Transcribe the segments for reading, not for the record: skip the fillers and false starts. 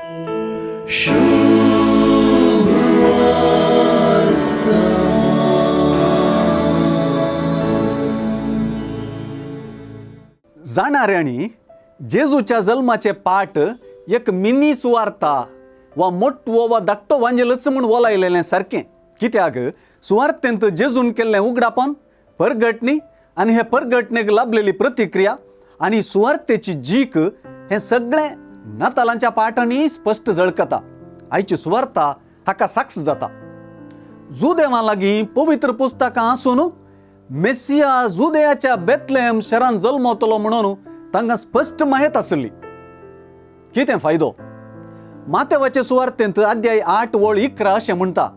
जाणाऱ्यांनी जेजूच्या जल्माचे पाठ एक मिनी सुवार्ता वा मोटवो वा धाकटो वांजेलच म्हूण वोलायलेलें सारकें. कित्याक सुवार्तेंत जेजून केल्लें उगडापण, परगटणी आनी हे परगटणेक लाभलेली प्रतिक्रिया आनी सुवार्तेची जीक हें सगळें नातालांच्या पाठांनी स्पश्ट झळकता. आयची सुवार्ता हाका साक्ष जाता. जुदेवा लागीं पवित्र पुस्तकां आसून मेसिया जुदयाच्या बेतलेम शहरान जल्मतलो म्हणून तांकां स्पश्ट माहित आसली. कितें फायदो? मातेवाचे सुवार्तेंत अध्याय 8 ओळ 11 अशें म्हणटा,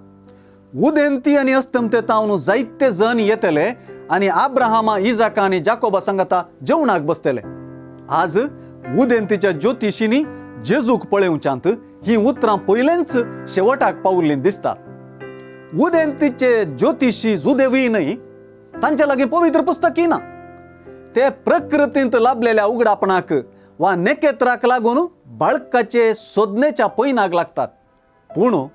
उदेंती आनी अस्तमते तावन जायते जण येतले आनी आब्राहामा, इजाका आनी जाकोबा सांगाता जेवणाक बसतले. आज उदेंतीच्या ज्योतिशींनी जेजूक पळोवच्यांत ही उतरां पयलेंच शेवटाक पावल्लीं दिसतात. उदेंतीचे ज्योतिशी जुदेवूय न्हय, तांचे लागीं पवित्र पुस्तकय ना. ते प्रकृतींत लाभलेल्या उगडापणाक वा नेकेत्राक लागून बाळकाचे सोदनेच्या पयनाक लागतात. पूण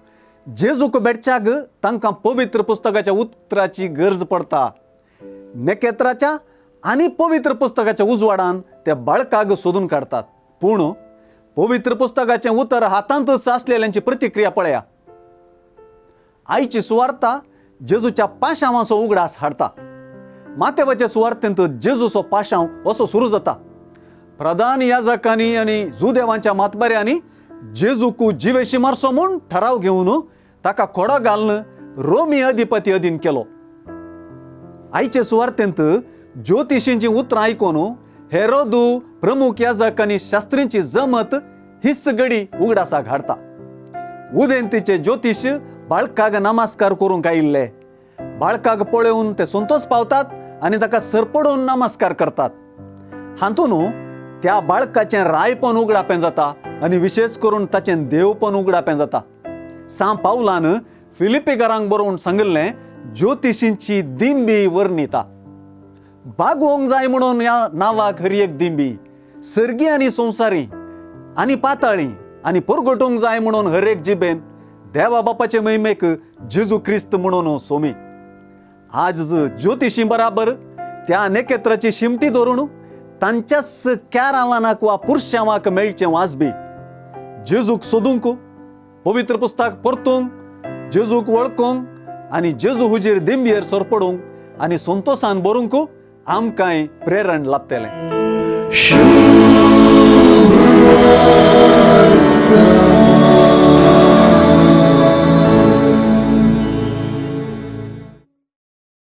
जेजूक भेटच्याक तांकां पवित्र पुस्तकाच्या उतराची गरज पडटा. नेकेत्राच्या आनी पवित्र पुस्तकाच्या उजवाडान ते बाळकाक सोदून काडटात. पूण पवित्र पुस्तकाचें उतर हातांतच आसलेल्यांची प्रतिक्रिया पळया. आयची सुवार्ता जेजूच्या पाशांवाचो उगडास हाडटा. मातेवाचे सुवार्तेंत जेजूचो पाशांव असो सुरू जाता. प्रधान याजकांनी आनी जुदेवांच्या मातबाऱ्यांनी जेजूक जिवेशी मारचो म्हूण ठराव घेवन ताका खोडो घालून रोमी अधिपती अधीन केलो. आयचे सुवार्तेंत ज्योतिशींची उतरां आयकून हेरोदू प्रमुख याजक आनी शास्त्रींची जमत हीच गडी उगडासाक हाडटा. उदेंतीचे ज्योतिश बाळकाक नमस्कार करूंक आयिल्ले. बाळकाक पळोवन ते संतोष पावतात आनी ताका सरपडून नमस्कार करतात. हातून त्या बाळकाचें रायपण उगडापें जाता आनी विशेश करून ताचें देवपण उगडापें जाता. सां पावलान फिलिपेकारांक बरोवन सांगिल्लें ज्योतिशींची दिंबी वर्णिता. बागोवंक जाय म्हणून ह्या नांवाक हर एक दिंबी, सर्गी आनी संवसारी आनी पाताळी, आनी परगटूंक जाय म्हणून हर एक जिबेन देवा बापाचे महिमेक जेजू क्रिस्त म्हणून सोमी. आज ज्योतिशी बराबर त्या नेकेत्राची शिमटी धरून तांच्याच कॅरावानाक वा पुरशांवाक मेळचें वाजबी जेजूक सोदूंक, पवित्र पुस्तक परतूंक, जेजूक वळखूंक आनी जेजू हुजीर दिंबयेर सरपडूंक आनी संतोसान भरूंक आमकांय प्रेरण लाभतलें.